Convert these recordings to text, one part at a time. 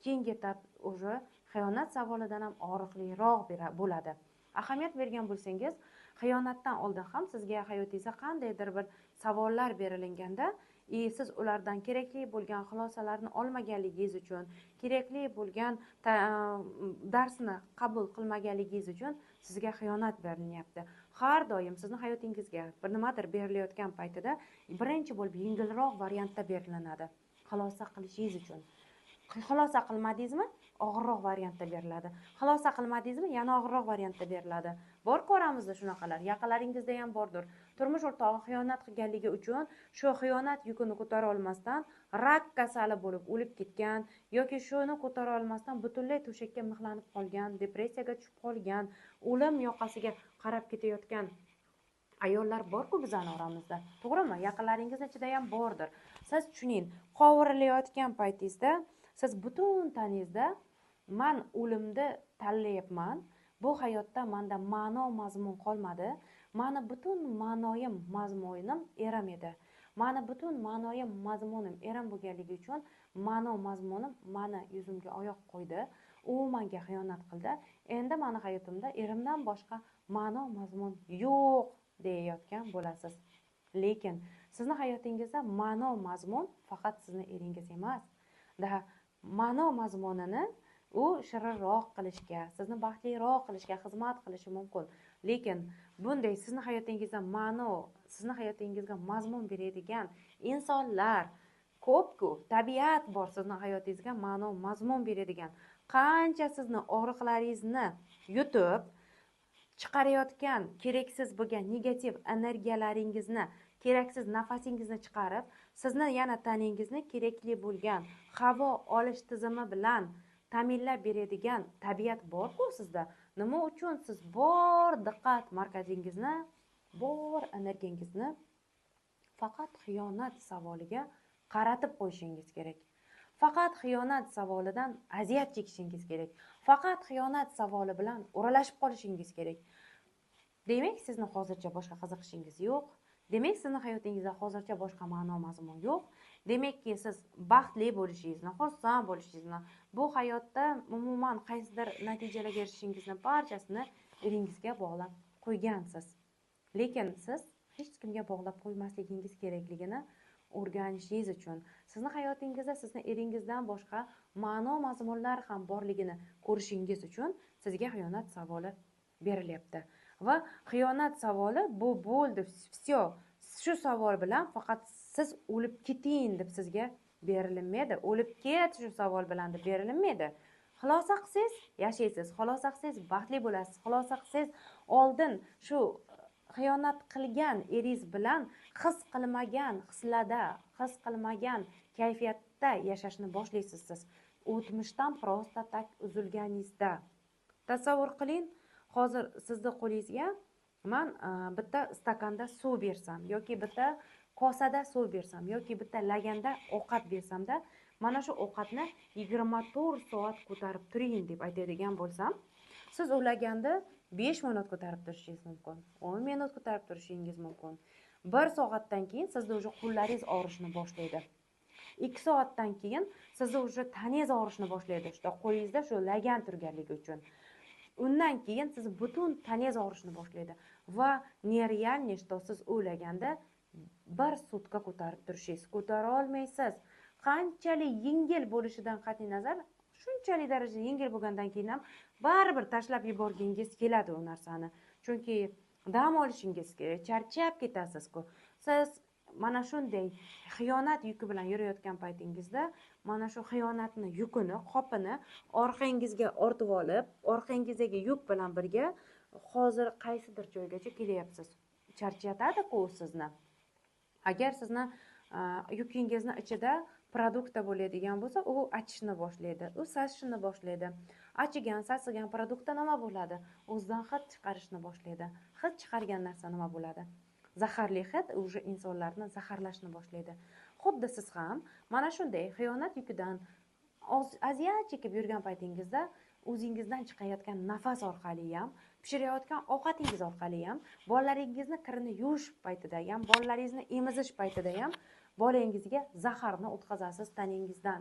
Keyingi etap уже xiyonat savolidan ham og'riqliroq bo'ladi. Ahamiyat bergan bo'lsangiz, xiyonatdan oldin ham sizga hayotingizda qandaydir bir savollar berilganda, siz ulardan kerakli bo'lgan xulosalarni olmaganligingiz uchun, kerakli bo'lgan darsni qabul qilmaganligingiz uchun sizga xiyonat berilyapti. Har doim sizni hayotingizga bir nimadir berilayotgan paytida birinchi bo'lib yengilroq variantda berilinadi, xulosa qilishingiz uchun. Xulosa qilmadingizmi, og'irroq variantda beriladi. Xulosa qilmadingizmi, yana og'irroq variantda beriladi. Bor ko'ramizda shunaqalar, yaqinlaringizda ham bordir. Turmush o'rtog'i xiyonat qilganligi uchun shu xiyonat yukini ko'tara olmasdan rak kasali bo'lib o'lib ketgan yoki shuni ko'tara olmasdan butunlay to'shakka mixlanib qolgan, depressiyaga tushib qolgan, o'lim yoqasiga qarab ketayotgan ayollar bor-ku bizani oramizda. To'g'rimi? Yaqinlaringiz ichida ham bordir. Siz tushuning, qovurilayotgan paytingizda siz butun taningizda man o'limni tanlayapman, bu hayotda menda ma'no mazmun qolmadi, mani butun ma'noyim mazmunim erim edi, mani butun ma'noyim mazmunim erim bo'lganligi uchun ma'no mazmunim mani yuzimga oyoq qo'ydi, u menga xiyonat qildi, endi mani hayotimda erimdan boshqa ma'no mazmun yo'q deyayotgan bo'lasiz. Lekin sizni hayotingizda ma'no mazmun faqat sizni eringiz emas, da ma'no mazmunini u shirinroq qilishga, sizni baxtliroq qilishga xizmat qilishi mumkin. Lekin bunday sizni hayotingizda ma'no, sizni hayotingizga mazmun beradigan insonlar ko'p-ku, tabiat bor sizni hayotingizga ma'no mazmun beradigan. Qancha sizni og'riqlaringizni yutib chiqarayotgan keraksiz bo'lgan negativ energiyalaringizni, keraksiz nafasingizni chiqarib, sizni yana taningizni kerakli bo'lgan havo olish tizimi bilan ta'minlab beradigan tabiat bor-ku sizda. Nima uchun siz bor diqqat markazingizni, bor energiyangizni faqat xiyonat savoliga qaratib qo'yishingiz kerak? Faqat xiyonat savolidan aziyat chekishingiz kerak. Faqat xiyonat savoli bilan o'ralashib qolishingiz kerak. Demak, sizni hozircha boshqa qiziqishingiz yo'q. Demak, sizni hayotingizda hozircha boshqa ma'no mazmun yo'q. Demakki, siz baxtli bo'lishingizni, xursand bo'lishingizni, bu hayotda umuman qaysidir natijalarga erishishingizni barchasini eringizga bog'lab qo'ygansiz. Lekin siz hech kimga bog'lab qo'ymasligingiz kerakligini o'rganishingiz uchun, sizni hayotingizda sizni eringizdan boshqa ma'no mazmunlar ham borligini ko'rishingiz uchun sizga xiyonat savoli berilyapti. Va xiyonat savoli bu bo'ldi, vsyo. Shu savol bilan faqat siz o'lib keting deb sizga berilmaydi. O'lib ket shu savol bilan deb berilmaydi. Xulosa qilsangiz yashaysiz, xulosa qilsangiz baxtli bo'lasiz, xulosa qilsangiz oldin shu xiyonat qilgan eringiz bilan his qilmagan hislarda, his qilmagan kayfiyatda yashashni boshlaysiz siz. O'tmishdan prosta tak uzilganingizda. Tasavvur qiling, hozir sizni qo'lingizga man bitta stakanda suv bersam yoki bitta kosada suv bersam yoki bitta laganda ovqat bersamda, mana shu ovqatni 24 soat ko'tarib turing deb aytadigan bo'lsam, siz u laganda 5 minut ko'tarib turishingiz mumkin, 10 minut ko'tarib turishingiz mumkin. 1 soatdan keyin sizni уже qo'llaringiz og'rishni boshlaydi. 2 soatdan keyin sizni уже tanangiz og'rishni boshlaydi, shu qo'lingizda shu lagan turganligi uchun. Undan keyin siz butun tanangiz og'rishni boshlaydi va нереально, что siz o'ylaganda 1 sutka ko'tarib turishingiz, ko'tara olmaysiz. Qanchalik yengil bo'lishidan qat'iy nazar, shunchalik darajada yengil bo'lgandan keyin ham baribir tashlab yuborgingiz keladi u narsani. Chunki dam olishingiz kerak, charchab ketasiz-ku. Siz mana shunday xiyonat yuki bilan yurayotgan paytingizda mana shu xiyonatni yukini, qopini orqangizga ortib olib, orqangizdagi yuk bilan birga hozir qaysidir joygacha kelyapsiz. Charchatadi-ku sizni. Agar sizni yukingizni ichida produkta bo'ladigan bo'lsa, u achishni boshlaydi, u sasishni boshlaydi. Achigan, sasigan produktda nima bo'ladi? O'zidan hid chiqarishni boshlaydi. Hid chiqargan narsa nima bo'ladi? Zaharli hid уже insonlarni zaharlashni boshlaydi. Xuddi siz ham mana shunday xiyonat yukidan aziyat chekib yurgan paytingizda o'zingizdan chiqayotgan nafas orqali ham, pishirayotgan ovqatingiz orqali ham, bolalaringizni kirini yuvish paytida ham, bolalaringizni emizish paytida ham bolangizga zaharni o'tkazasiz tanangizdan.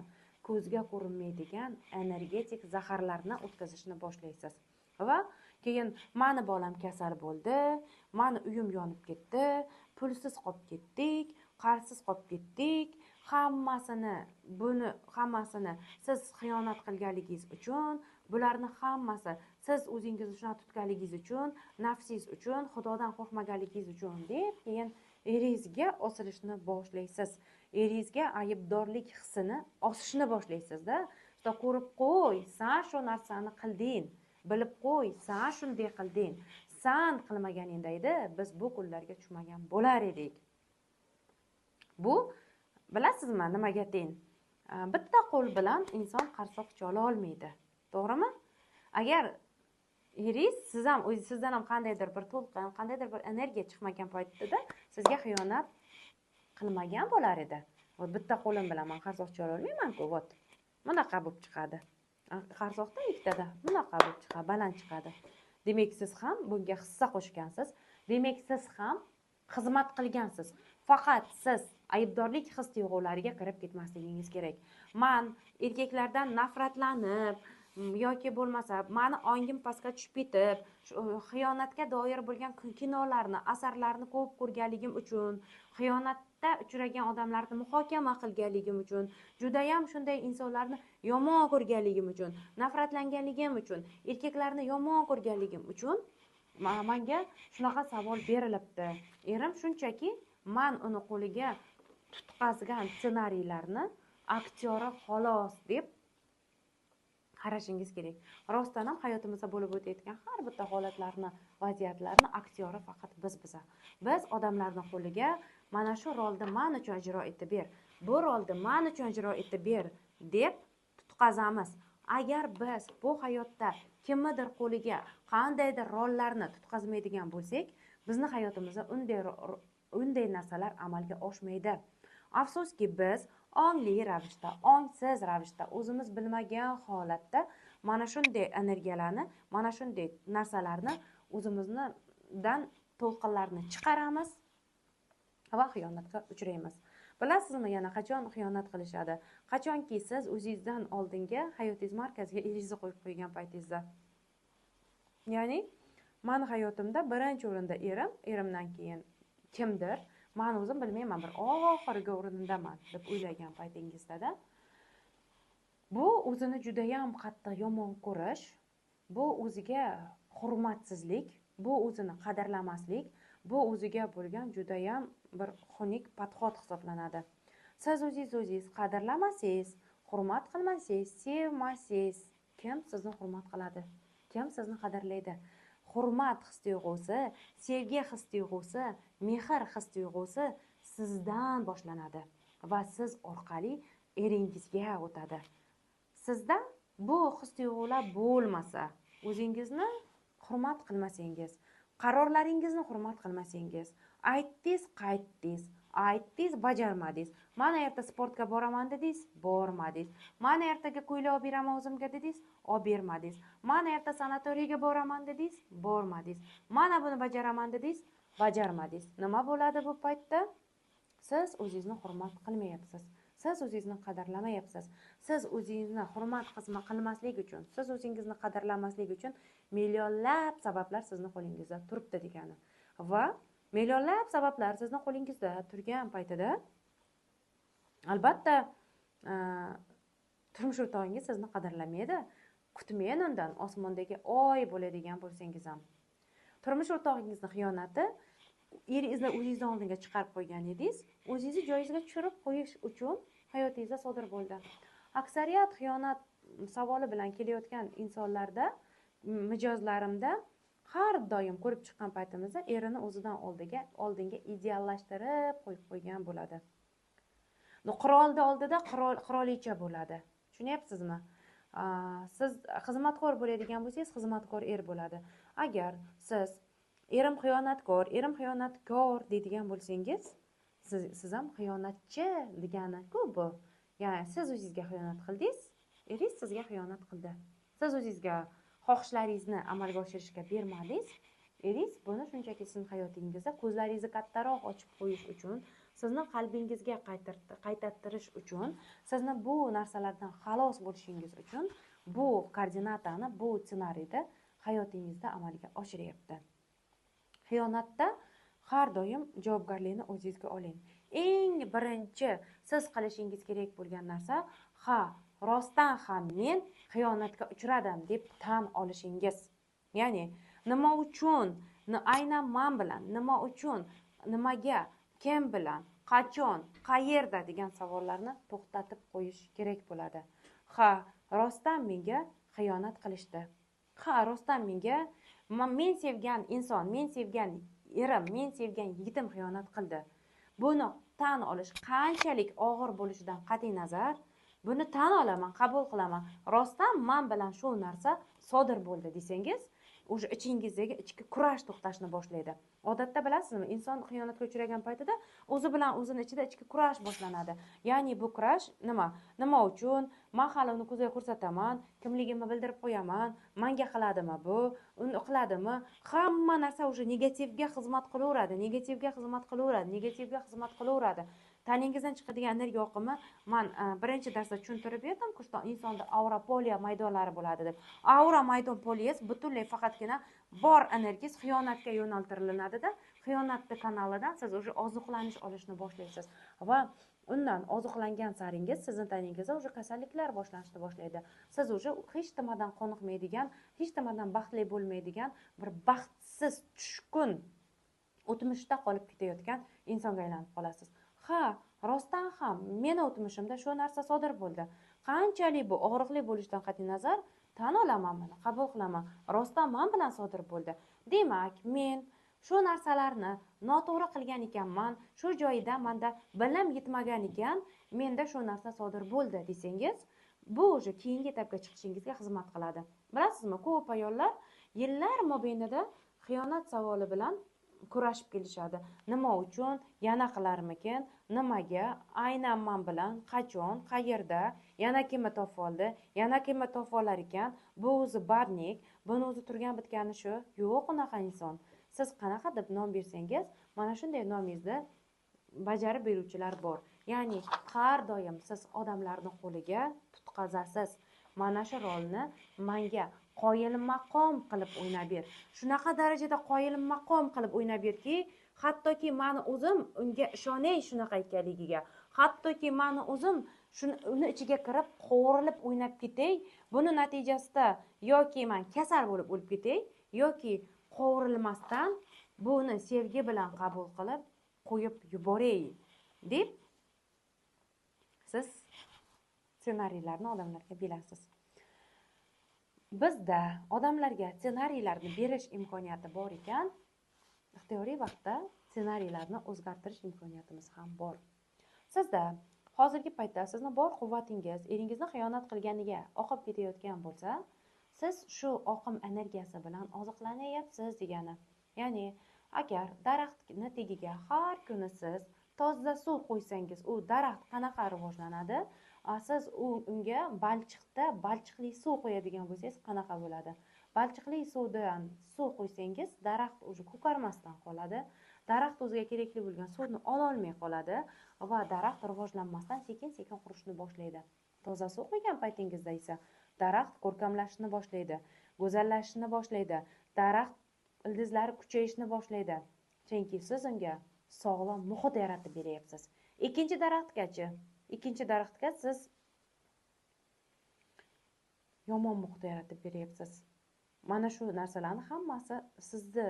ko'zga ko'rinmaydigan energetik zaharlarni o'tkazishni boshlaysiz. Va keyin mani bolam kasal bo'ldi, mani uyim yonib ketdi, pulsiz qolib ketdik, qarzsiz qolib ketdik, hammasini, buni hammasini siz xiyonat qilganligingiz uchun, bularni hammasi siz o'zingizni shunaqa tutganligingiz uchun, nafsingiz uchun, Xudodan qo'rqmaganligingiz uchun deb keyin eringizga osilishni boshlaysiz. Eringizga aybdorlik hissini osishni boshlaysizda. Xudo ko'rib qo'y, san shu narsani qilding, bilib qo'y, san shunday qilding, san qilmaganingda edi biz bu kunlarga tushmagan bo'lar edik. Bu bilasizmi nimaga teng? Bitta qo'l bilan inson qarsoq chala olmaydi, to'g'rimi? Agar eringiz siz ham o'zi sizdan ham qandaydir bir to'lqin, qandaydir bir energiya chiqmagan paytida sizga xiyonat qilmagan bo'lar edi. Bitta qo'lim bilan men qarsoq chala olmayman-ku, вот. Bunaqa bo'lib chiqadi. Qarsoqda ikkitada bunaqa bo'lib chiqadi, baland chiqadi. Demak, siz ham bunga hissa qo'shgansiz. Demak, siz ham xizmat qilgansiz. Faqat siz aybdorlik his tuyg'ulariga kirib ketmasligingiz kerak. Men erkaklardan nafratlanib yoki bo'lmasa meni ongim pastga tushib ketib, xiyonatga doir bo'lgan kinolarni, asarlarni ko'p ko'rganligim uchun, xiyonatda uchragan odamlarni muhokama qilganligim uchun, juda ham shunday insonlarni yomon ko'rganligim uchun, nafratlanganligim uchun, erkaklarni yomon ko'rganligim uchun menga shunaqa savol berilibdi. Erim shunchaki men uni qo'liga tutqazgan ssenariylarni aktyori xolos deb qarashingiz kerak. Rostdan ham hayotimizda bo'lib o'tayotgan har bitta holatlarni, vaziyatlarni aktyori faqat biz biza. Biz odamlarning qo'liga mana shu rolni men uchun ijro etib ber, bu rolni men uchun ijro etib ber deb tutqazamiz. Agar biz bu hayotda kimnidir qo'liga qandaydir rollarni tutqazmaydigan bo'lsak, bizni hayotimizda unday narsalar amalga oshmaydi. Afsuski, biz ongli ravishda, ongsiz ravishda, o'zimiz bilmagan holatda mana shunday energiyalarni, mana shunday narsalarni o'zimizdan to'lqinlarni chiqaramiz va xiyonatga uchraymiz. Bilasizmi, yana qachon xiyonat qilishadi? Qachonki siz o'zingizdan oldinga hayotingiz markaziga eringizni qo'yib qo'ygan paytingizda. Ya'ni meni hayotimda birinchi o'rinda erim, erimdan keyin kimdir, men o'zim bilmayman, bir oxirgi o'rindaman deb o'ylagan paytingizda-da, bu o'zini juda ham qattiq yomon ko'rish, bu o'ziga hurmatsizlik, bu o'zini qadrlamaslik, bu o'ziga bo'lgan juda ham bir xunuk podxod hisoblanadi. Siz o'zingiz qadrlamasangiz, hurmat qilmasangiz, sevmasangiz, kim sizni hurmat qiladi? Kim sizni qadrlaydi? Hurmat his tuyg'usi, sevgi his tuyg'usi, mehr his tuyg'usi sizdan boshlanadi va siz orqali eringizga o'tadi. Sizda bu his tuyg'ular bo'lmasa, o'zingizni hurmat qilmasangiz, qarorlaringizni hurmat qilmasangiz, aytdingiz, qaytdingiz, aytdingiz, bajarmadingiz. Mana erta sportga boraman dedingiz, bormadingiz. Mana ertaga ko'ylak olib beraman o'zimga dedingiz, olib bermadingiz. Mana erta sanatoriyga boraman dedingiz, bormadingiz. Mana buni bajaraman dedingiz, bajarmadingiz. Nima bo'ladi bu paytda? Siz o'zingizni hurmat qilmayapsiz. Siz o'zingizni qadrlamayapsiz. Siz o'zingizni hurmat qilmaslik uchun, siz o'zingizni qadrlamaslik uchun millionlab sabablar sizni qo'lingizda turibdi degani. Va millionlab sabablar sizni qo'lingizda turgan paytida albatta turmush o'rtog'ingiz sizni qadrlamaydi. Kutmang undan osmondagi oy bo'ladigan bo'lsangiz ham. Turmush o'rtog'ingizni xiyonati eringizni o'zingizni oldinga chiqarib qo'ygan edingiz, o'zingizni joyingizga tushirib qo'yish uchun hayotingizda sodir bo'ldi. Aksariyat xiyonat savoli bilan kelayotgan insonlarda, mijozlarimda har doim ko'rib chiqqan paytimizda erini o'zidan oldinga ideallashtirib qo'yib qo'ygan bo'ladi. Qirolni oldida qirolicha bo'ladi. Tushunyapsizmi? Siz xizmatkor bo'ladigan bo'lsangiz, xizmatkor er bo'ladi. Agar siz erim xiyonatkor, erim xiyonatkor deydigan bo'lsangiz, siz ham xiyonatchi degani-ku bu. Ya'ni siz o'zingizga xiyonat qildingiz, eringiz sizga xiyonat qildi. Siz o'zingizga xohishlaringizni amalga oshirishga bermadingiz, eringiz buni shunchaki sizning hayotingizda ko'zlaringizni kattaroq ochib qo'yish uchun, sizni qalbingizga qaytartirish uchun, sizni bu narsalardan xalos bo'lishingiz uchun bu koordinatani, bu ssenariyni hayotingizda amalga oshiryapti. Xiyonatda har doim javobgarlikni o'zingizga oling. Eng birinchi siz qilishingiz kerak bo'lgan narsa, ha, rostdan ham men xiyonatga uchradim deb tan olishingiz. Ya'ni nima uchun, aynan men bilan, nima uchun, nimaga, kim bilan, qachon, qayerda degan savollarni to'xtatib qo'yish kerak bo'ladi. Ha, rostdan menga xiyonat qilishdi. Ha, rostdan menga men sevgan inson, men sevgan erim, men sevgan yigitim xiyonat qildi. Buni tan olish qanchalik og'ir bo'lishidan qat'iy nazar, buni tan olaman, qabul qilaman. Rostdan men bilan shu narsa sodir bo'ldi desangiz, o'sha ichingizdagi ichki kurash to'xtashni boshlaydi. Odatda bilasizmi, inson xiyonatga uchragan paytida o'zi bilan o'zini ichida ichki kurash boshlanadi. Ya'ni bu kurash nima? Nima uchun? Men hali uni ko'zga ko'rsataman, kimligimni bildirib qo'yaman, menga qiladimi bu, uni qiladimi? Hamma narsa o'sha negativga xizmat qilaveradi, negativga xizmat qilaveradi, negativga xizmat qilaveradi. Taningizdan chiqadigan energiya oqimi, men birinchi darsda tushuntirib berdim, что insonda aura poliya maydonlari bo'ladi deb. Aura maydon poliyasi butunlay faqatgina bor energiyangiz xiyonatga yo'naltirilinadida, xiyonatni kanalidan siz o'sha oziqlanish olishni boshlaysiz va undan oziqlangan saringiz sizni taningizda o'sha kasalliklar boshlanishni boshlaydi. Siz o'sha hech nimadan qoniqmaydigan, hech nimadan baxtli bo'lmaydigan bir baxtsiz, tushkun, o'tmishda qolib ketayotgan insonga aylanib qolasiz. Ha, rostdan ham meni o'tmishimda shu narsa sodir bo'ldi. Qanchalik bu og'riqli bo'lishidan qat'iy nazar, tan olaman, buni qabul qilaman. Rostdan men bilan sodir bo'ldi. Demak, men shu narsalarni noto'g'ri qilgan ekanman, shu joyida menda bilim yetmagan ekan, menda shu narsa sodir bo'ldi desangiz, bu o'sha keyingi etapga chiqishingizga xizmat qiladi. Bilasizmi, ko'p ayollar yillar mobaynida xiyonat savoli bilan kurashib kelishadi. Nima uchun, yana qilarmikin, nimaga, aynan men bilan, qachon, qayerda, yana kimni topib oldi, yana kimni topib olar ekan, bu o'zi badnik, buni o'zi turgan bitgani shu, yo'q unaqa inson. Siz qanaqa deb nom bersangiz, mana shunday nomingizni bajarib beruvchilar bor. Ya'ni har doim siz odamlarning qo'liga tutqazasiz. Mana shu rolni menga qoyilmaqom qilib o'ynab ber. Shunaqa darajada qoyilmaqom qilib o'ynab berki, hattoki meni o'zim unga ishonay shunaqa ekanligiga, hattoki meni o'zim uni ichiga kirib qovurilib o'ynab ketay, buni natijasida yoki men kasal bo'lib o'lib ketay, yoki qovurilmasdan buni sevgi bilan qabul qilib qo'yib yuboray deb siz ssenariylarni odamlarga berasiz. Bizda odamlarga ssenariylarni berish imkoniyati bor ekan, ixtiyoriy vaqtda ssenariylarni o'zgartirish imkoniyatimiz ham bor. Sizda hozirgi paytda sizni bor quvvatingiz eringizni xiyonat qilganiga oqib ketayotgan bo'lsa, siz shu oqim energiyasi bilan oziqlanyapsiz degani. Ya'ni agar daraxtni tagiga har kuni siz toza suv qo'ysangiz, u daraxt qanaqa rivojlanadi? Siz unga balchiqda balchiqli suv qo'yadigan bo'lsangiz qanaqa bo'ladi? Balchiqli suvdan suv qo'ysangiz daraxt o'zi ko'karmasdan qoladi. Daraxt o'ziga kerakli bo'lgan suvni ola olmay qoladi va daraxt rivojlanmasdan sekin-sekin qurishni boshlaydi. Toza suv qo'ygan paytingizda esa daraxt ko'rkamlashishni boshlaydi, go'zallashishni boshlaydi, daraxt ildizlari kuchayishni boshlaydi. Chunki siz unga sog'lom muhit yaratib beryapsiz. Ikkinchi daraxtgachi? Ikkinchi daraxtga siz yomon muhit yaratib beryapsiz. Mana shu narsalarni hammasi sizni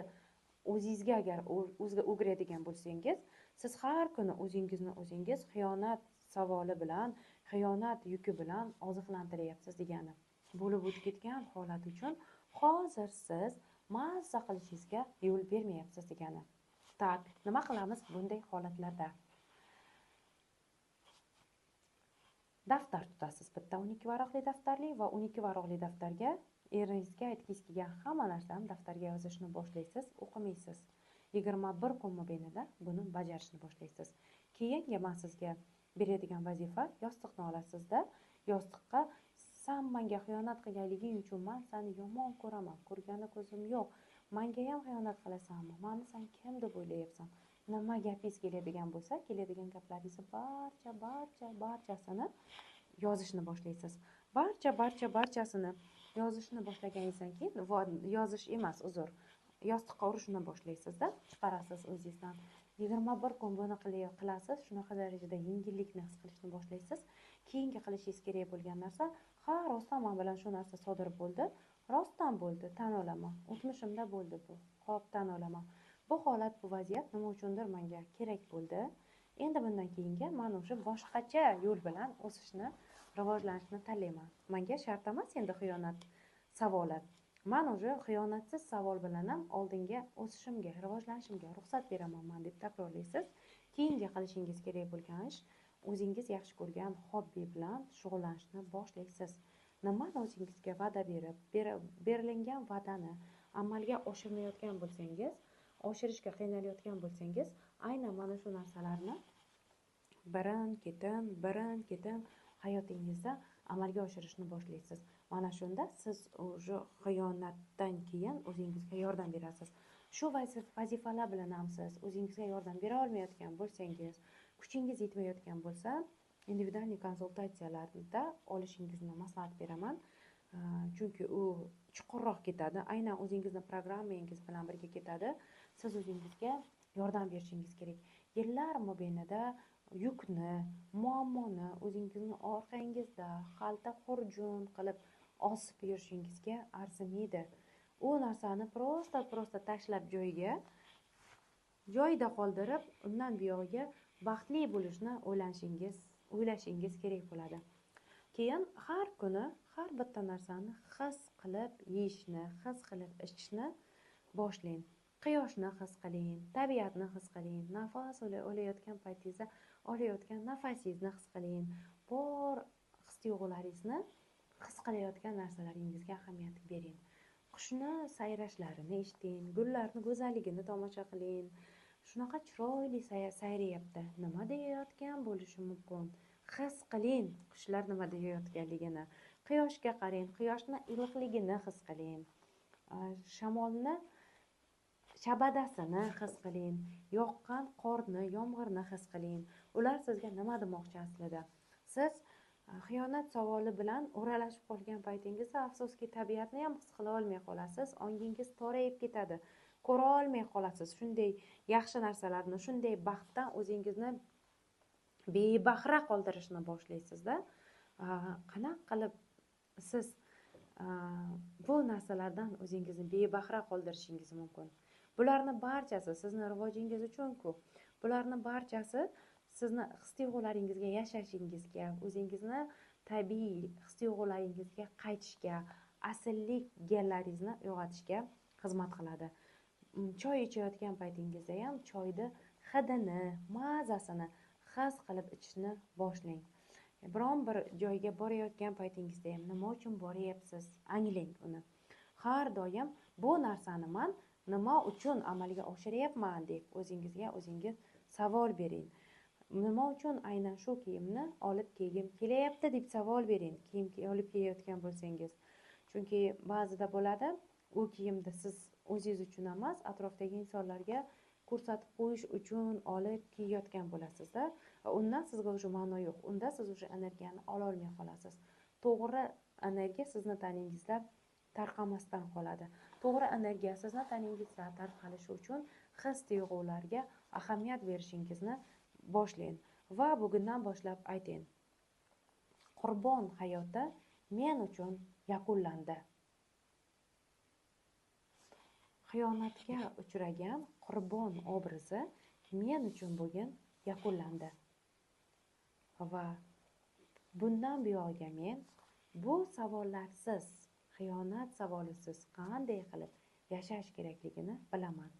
o'zingizga agar o'zga o'giradigan bo'lsangiz, siz har kuni o'zingizni o'zingiz xiyonat savoli bilan, xiyonat yuki bilan oziqlantiryapsiz degani. Bo'lib o'tib ketgan holat uchun hozir siz mazza qilishingizga yo'l bermayapsiz degani. Tak, nima qilamiz bunday holatlarda? Daftar tutasiz, bitta 12 varaqli daftarli va 12 varaqli daftarga eringizga aytgingiz kelgan hamma narsani daftarga yozishni boshlaysiz, o'qimaysiz. 21 kun mobaynida buni bajarishni boshlaysiz. Keyingi men sizga beradigan vazifa, yostiqni olasizda, yostiqqa san menga xiyonat qilganliging uchun men seni yomon ko'raman, ko'rgani ko'zim yo'q, menga ham xiyonat qilasanmi, meni sen kim deb o'ylayapsan, Nima gapingiz keladigan bo'lsa, keladigan gaplaringizni barchasini yozishni boshlaysiz. Barchasini yozishni boshlaganingizdan keyin, yozish emas, uzr, yostiqqa urishni boshlaysizda, chiqarasiz o'zingizdan. 21 kun buni qilasiz, shunaqa darajada yengillikni his qilishni boshlaysiz. Keyingi qilishingiz kerak bo'lgan narsa, ha, rostdan men bilan shu narsa sodir bo'ldi, rostdan bo'ldi, tan olaman. O'tmishimda bo'ldi bu. Xo'p, tan olaman. Bu holat, bu vaziyat nima uchundir menga kerak bo'ldi. Endi bundan keyingi men o'sha boshqacha yo'l bilan o'sishni, rivojlanishni tanlayman. Menga shart emas endi xiyonat savoli. Men o'sha xiyonatsiz savol bilan ham oldinga o'sishimga, rivojlanishimga ruxsat beraman men deb takrorlaysiz. Keyingi qilishingiz kerak bo'lgan ish, o'zingiz yaxshi ko'rgan hobbi bilan shug'ullanishni boshlaysiz. Nimani o'zingizga va'da berib, berilgan va'dani amalga oshirmayotgan bo'lsangiz, oshirishga qiynalayotgan bo'lsangiz, aynan mana shu narsalarni birin-ketin hayotingizda amalga oshirishni boshlaysiz. Mana shunda siz o'sha xiyonatdan keyin o'zingizga yordam berasiz. Shu vazifalar bilan ham siz o'zingizga yordam bera olmayotgan bo'lsangiz, kuchingiz yetmayotgan bo'lsa, individualniy konsultatsiyalarda olishingizni maslahat beraman. Chunki u chuqurroq ketadi, aynan o'zingizni programmangiz bilan birga ketadi. Siz o'zingizga yordam berishingiz kerak. Yillar mobaynida yukni, muammoni o'zingizni orqangizda xalta xurjun qilib osib yurishingizga arzimaydi. U narsani prosta tashlab joyida qoldirib, undan buyog'iga baxtli bo'lishni o'ylashingiz kerak bo'ladi. Keyin har kuni har bitta narsani his qilib yeyishni, his qilib ichishni boshlang. Quyoshni his qiling, tabiatni his qiling, nafas olayotgan paytingizda olayotgan nafasingizni his qiling. Bor his-tuyg'ularingizni his qilayotgan narsalaringizga ahamiyat bering. Qushni sayrashlarini eshiting, gullarni go'zalligini tomosha qiling. Shunaqa chiroyli sayrayapti. Nima deyayotgan bo'lishi mumkin? His qiling qushlar nima deyayotganligini. Quyoshga qarang, quyoshni iliqligini his qiling. Shamolni shabadasini his qiling, yoqqan qorni, yomg'irni his qiling. Ular sizga nima demoqchi aslida? Siz xiyonat savoli bilan o'ralashib qolgan paytingizda afsuski tabiatni ham his qila olmay qolasiz, ongingiz torayib ketadi, ko'ra olmay qolasiz. Shunday yaxshi narsalarni, shunday baxtdan o'zingizni bebahra qoldirishni boshlaysizda. Qanaqa qilib siz bu narsalardan o'zingizni bebahra qoldirishingiz mumkin? Bularni barchasi sizni rivojingiz uchun-ku. Bularni barchasi sizni his-tuyg'ularingizga yashashingizga, o'zingizni tabiiy his-tuyg'ularingizga qaytishga, asillik genlaringizni uyg'otishga xizmat qiladi. Choy ichayotgan paytingizda ham choyni hidini, mazasini his qilib ichishni boshlang. Biron bir joyga borayotgan paytingizda ham nima uchun boryapsiz, anglang uni. Har doim bu narsani men nima uchun amalga oshiryapman deb o'zingizga o'zingiz savol bering. Nima uchun aynan shu kiyimni olib kiygim kelyapti deb savol bering. Kiyim olib kiyayotgan bo'lsangiz. Chunki ba'zida bo'ladi, u kiyimni siz o'zingiz uchun emas, atrofdagi insonlarga ko'rsatib qo'yish uchun olib kiyayotgan bo'lasizda. Undan sizga o'sha ma'no yo'q. Unda siz o'sha energiyani ola olmay qolasiz. To'g'ri energiya sizni taningizda tarqamasdan qoladi. To'g'ri energiya sizni taningizda tarqalishi uchun his-tuyg'ularga ahamiyat berishingizni boshlang va bugundan boshlab ayting: Qurbon hayoti men uchun yakunlandi. Xiyonatga uchragan qurbon obrazi men uchun bugun yakunlandi. Va bundan buyog'iga men bu savollarsiz, xiyonat savolisiz qanday qilib yashash kerakligini bilaman.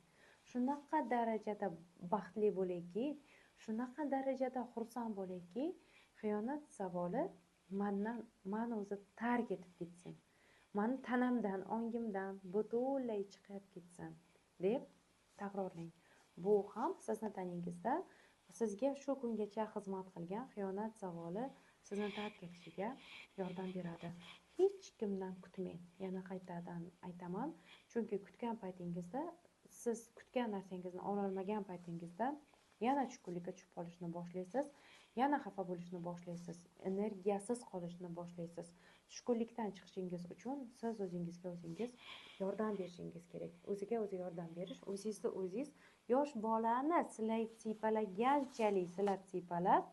Shunaqa darajada baxtli bo'layki, shunaqa darajada xursand bo'layki, xiyonat savoli meni o'zi tark etib ketsin. Meni tanamdan, ongimdan butunlay chiqib ketsin deb takrorlang. Bu ham sizni taningizda sizga shu kungacha xizmat qilgan xiyonat savoli sizni tark etishiga yordam beradi. Hech kimdan kutmang. Yana qaytadan aytaman, chunki kutgan paytingizda Siz kutgan narsangizni ola olmagan paytingizda yana tushkunlikka tushib qolishni boshlaysiz, yana xafa bo'lishni boshlaysiz, energiyasiz qolishni boshlaysiz. Tushkunlikdan chiqishingiz uchun siz o'zingizga o'zingiz yordam berishingiz kerak. O'ziga o'zi yordam berish, o'zingizni o'zingiz yosh bolani silab siypalaganchalik silab siypalab,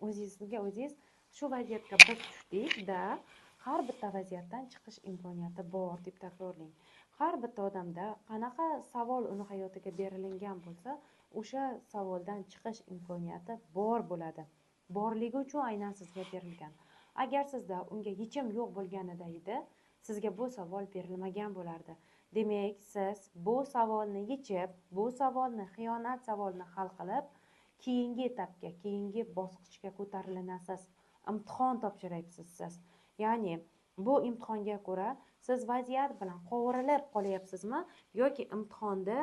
o'zingizga o'zingiz shu vaziyatga biz tushdikda, har bitta vaziyatdan chiqish imkoniyati bor deb takrorlang. Har bitta odamda qanaqa savol uni hayotiga berilingan bo'lsa, o'sha savoldan chiqish imkoniyati bor bo'ladi. Borligi uchun aynan sizga berilgan. Agar sizda unga yechim yo'q bo'lganida edi, sizga bu savol berilmagan bo'lardi. Demak, siz bu savolni yechib, bu savolni, xiyonat savolini hal qilib, keyingi etapga, keyingi bosqichga ko'tarilinasiz. Imtihon topshiryapsiz siz. Ya'ni bu imtihonga ko'ra siz vaziyat bilan qovurilib qolyapsizmi yoki imtihonda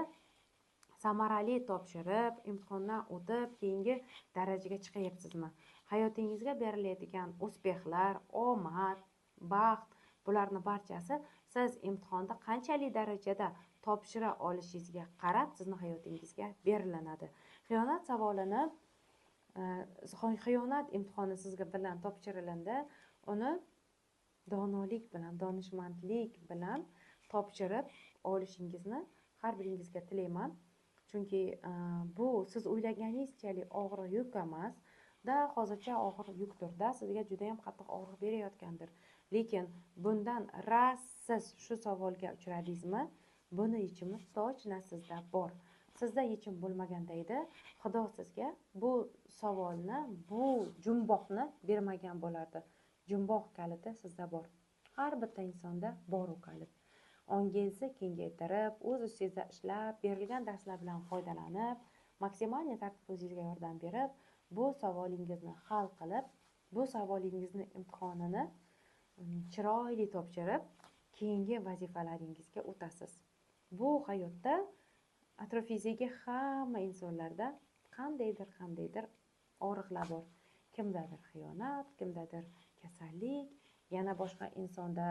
samarali topshirib, imtihondan o'tib, keyingi darajaga chiqyapsizmi? Hayotingizga beriladigan uspexlar, omad, baxt, bularni barchasi siz imtihonda qanchalik darajada topshira olishingizga qarab sizni hayotingizga berilinadi. Xiyonat savolini, xiyonat imtihoni sizga bilan topshirilindi, uni donolik bilan, donishmandlik bilan topshirib olishingizni har biringizga tilayman. Chunki bu siz o'ylaganingizchalik og'ir yuk emas, da hozircha og'ir yukdir-da, sizga juda ham qattiq og'riq berayotgandir. Lekin bundan ras siz shu savolga uchradingizmi? Buni yechimi tochna sizda bor. Sizda yechim bo'lmaganda edi, Xudo sizga bu savolni, bu jumboqni bermagan bo'lardi. Jumboq kaliti sizda bor. Har bitta insonda bor u kalit. Ongingizni kengaytirib, o'z ustingizda ishlab, berilgan darslar bilan foydalanib, maksimal tartibda o'zingizga yordam berib, bu savolingizni hal qilib, bu savolingizni imtihonini chiroyli topshirib, keyingi vazifalaringizga o'tasiz. Bu hayotda atrofingizdagi hamma insonlarda qandaydir og'riqlar bor. Kimdadir xiyonat, kimdadir kasallik, yana boshqa insonda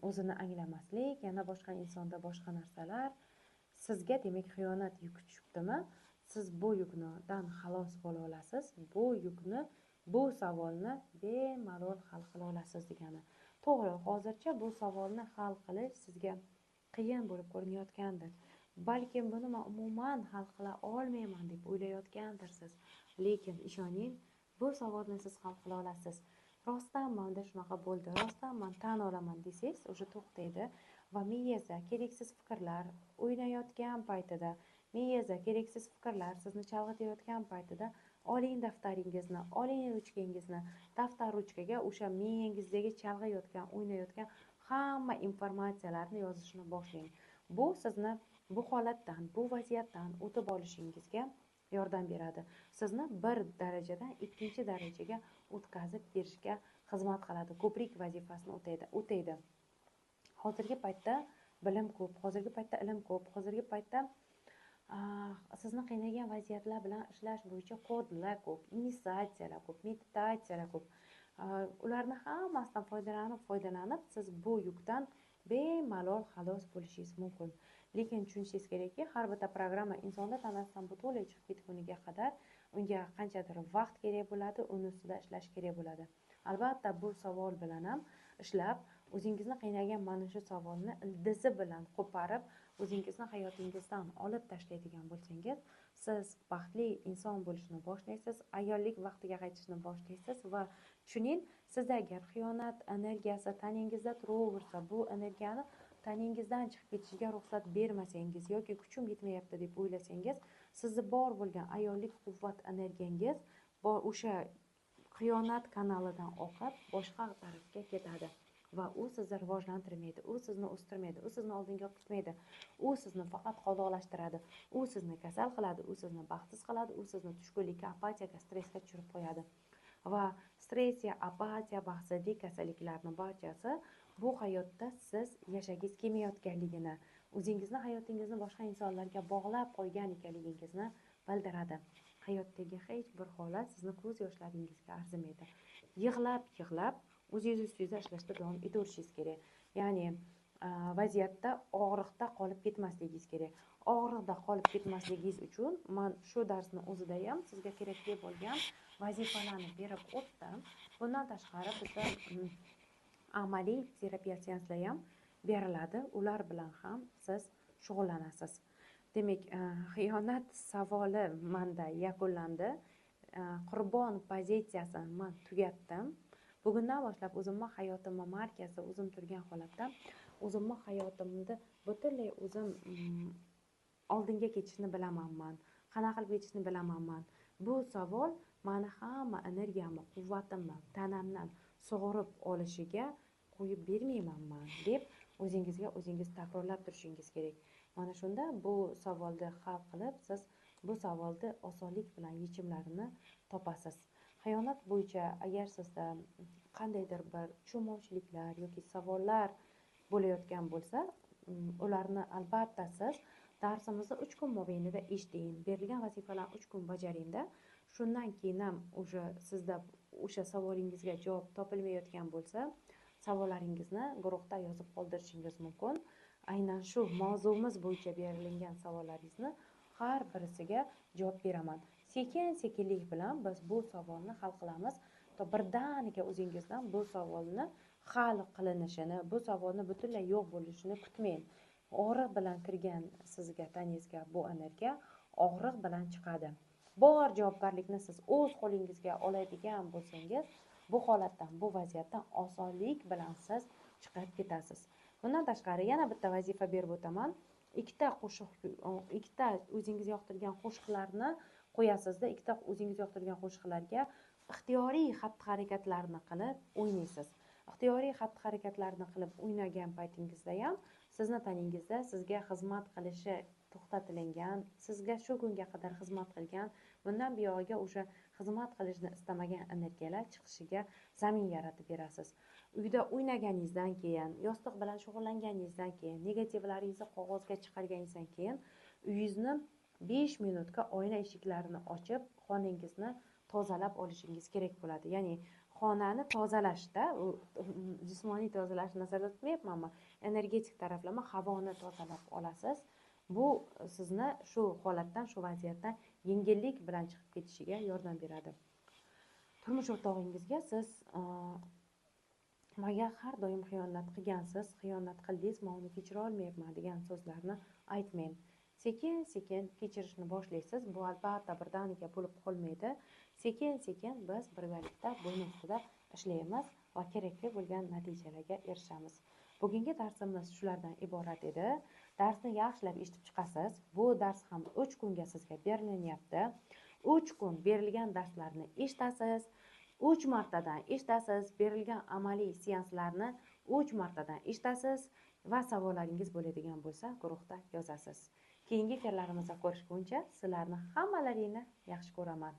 o'zini anglamaslik, yana boshqa insonda boshqa narsalar. Sizga demak xiyonat yuki tushibdimi? Siz bu yukdan xalos bo'la olasiz, bu yukni, bu savolni bemalol hal qila olasiz degani. To'g'ri, hozircha bu savolni hal qilish sizga qiyin bo'lib ko'rinayotgandir. Balkim buni men umuman hal qila olmayman deb o'ylayotgandirsiz. Lekin ishoning, bu savolni siz hal qila olasiz. Rostdan menda shunaqa bo'ldi, rostdan men tan olaman desangiz, o'sha to'xtaydi va miyangizda keraksiz fikrlar o'ynayotgan paytida, miyangizda keraksiz fikrlar sizni chalg'itayotgan paytida oling daftaringizni, oling ruchkangizni, daftar ruchkaga o'sha miyangizdagi chalg'iyotgan, o'ynayotgan hamma informatsiyalarni yozishni boshlang. Bu sizni bu holatdan, bu vaziyatdan o'tib olishingizga yordam beradi. Sizni bir darajadan ikkinchi darajaga o'tkazib berishga xizmat qiladi. Ko'prik vazifasini o'taydi. Hozirgi paytda bilim ko'p, hozirgi paytda ilm ko'p, hozirgi paytda sizni qiynagan vaziyatlar bilan ishlash bo'yicha kodlar ko'p, initsiatsiyalar ko'p, meditatsiyalar ko'p. Ularni hammasidan foydalanib siz bu yukdan bemalol xalos bo'lishingiz mumkin. Lekin tushunishingiz kerakki, har bitta programma insonda tanasidan butunlay chiqib ketguniga qadar unga qanchadir vaqt kerak bo'ladi, uni ustida ishlash kerak bo'ladi. Albatta bu savol bilan ham ishlab, o'zingizni qiynagan mana shu savolni ildizi bilan qo'parib, o'zingizni hayotingizdan olib tashlaydigan bo'lsangiz, siz baxtli inson bo'lishni boshlaysiz, ayollik vaqtiga qaytishni boshlaysiz va tushuning, sizda agar xiyonat energiyasi tanangizda turaversa, bu energiyani tanangizdan chiqib ketishiga ruxsat bermasangiz yoki kuchim yetmayapti deb o'ylasangiz, sizni bor bo'lgan ayollik quvvat energiyangiz o'sha xiyonat kanalidan oqib boshqa tarafga ketadi va u sizni rivojlantirmaydi, u sizni o'stirmaydi, u sizni oldinga olib ketmaydi, u sizni faqat qoldiqlashtiradi, u sizni kasal qiladi, u sizni baxtsiz qiladi, u sizni tushkunlikka, apatiyaga, stressga tushirib qo'yadi. Va stressiya, apatiya, baxtsizlik kasalliklarning barchasi bu hayotda siz yashagingiz kelmayotganligini, o'zingizni hayotingizni boshqa insonlarga bog'lab qo'ygan ekanligingizni bildiradi. Hayotdagi hech bir holat sizni ko'z yoshlaringizga arzimaydi. Yig'lab, yig'lab o'zingiz ustingizda ishlashda davom etaverishingiz kerak. Ya'ni vaziyatda og'riqda qolib ketmasligingiz kerak. Og'riqda qolib ketmasligingiz uchun men shu darsni o'zida ham sizga kerakli bo'lgan vazifalarni berib o'tdim. Bundan tashqari bizda amaliy terapiya seanslari ham beriladi. Ular bilan ham siz shug'ullanasiz. Demak, xiyonat savoli menda yakunlandi. Qurbon pozitsiyasini men tugatdim. Bugundan boshlab o'zimni hayotimni markazi o'zim turgan holatda o'zimni hayotimni butunlay o'zim oldinga ketishni bilaman man. Qanaqa qilib ketishni bilaman man. Bu savol meni hamma energiyamni, quvvatimni tanamdan sug'urib olishiga qo'yib bermayman man deb o'zingizga o'zingiz takrorlab turishingiz kerak. Mana shunda bu savolni hal qilib, siz bu savolni osonlik bilan yechimlarini topasiz. Xiyonat bo'yicha agar sizda qandaydir bir tushunmovchiliklar yoki savollar bo'layotgan bo'lsa, ularni albatta siz darsimizni 3 kun mobaynida eshiting, berilgan vazifalarni 3 kun bajaringda, shundan keyin ham o'sha sizda o'sha savolingizga javob topilmayotgan bo'lsa, savollaringizni guruhda yozib qoldirishingiz mumkin. Aynan shu mavzumiz bo'yicha berilgan savollaringizni har birisiga javob beraman. Sekin-sekinlik bilan biz bu savolni hal qilamiz. To birdaniga o'zingizdan bu savolni hal qilinishini, bu savolni butunlay yo'q bo'lishini kutmang. Og'riq bilan kirgan sizga, tanangizga bu energiya og'riq bilan chiqadi. Bor javobgarlikni siz o'z qo'lingizga oladigan bo'lsangiz, bu holatdan, bu vaziyatdan osonlik bilan siz chiqib ketasiz. Bundan tashqari yana bitta vazifa berib o'taman. Ikkita qo'shiq, ikkita o'zingiz yoqtirgan qo'shiqlarni qo'yasizda, ikkita o'zingiz yoqtirgan qo'shiqlarga ixtiyoriy xatti-harakatlarni qilib o'ynaysiz. Ixtiyoriy xatti-harakatlarni qilib o'ynagan paytingizda ham sizni taningizda sizga xizmat qilishi to'xtatilingan, sizga shu kunga qadar xizmat qilgan, bundan buyog'iga o'sha xizmat qilishni istamagan energiyalar chiqishiga zamin yaratib berasiz. Uyda o'ynaganingizdan keyin, yostiq bilan shug'ullanganingizdan keyin, negativlaringizni qog'ozga chiqarganingizdan keyin uyingizni 5 minutga oyna eshiklarini ochib, xonangizni tozalab olishingiz kerak bo'ladi. Ya'ni xonani tozalashda, u jismoniy tozalashni nazarda tutmayapman, energetik taraflama havoni tozalab olasiz. Bu sizni shu holatdan, shu vaziyatdan yengillik bilan chiqib ketishiga yordam beradi. Turmush o'rtog'ingizga siz menga har doim xiyonat qilgansiz, xiyonat qildingiz, men uni kechira olmayapman degan so'zlarni aytmang. Sekin-sekin kechirishni boshlaysiz. Bu albatta birdaniga bo'lib qolmaydi. Sekin-sekin biz birgalikda buni ustida ishlaymiz va kerakli bo'lgan natijalarga erishamiz. Bugungi darsimiz shulardan iborat edi. Darsni yaxshilab eshitib chiqasiz. Bu dars ham 3 kunga sizga berilyapti. 3 kun berilgan darslarni eshitasiz, 3 martadan eshitasiz, berilgan amaliy seanslarni 3 martadan eshitasiz va savollaringiz bo'ladigan bo'lsa, guruhda yozasiz. Keyingi efirlarimizda ko'rishguncha sizlarni hammalaringni yaxshi ko'raman.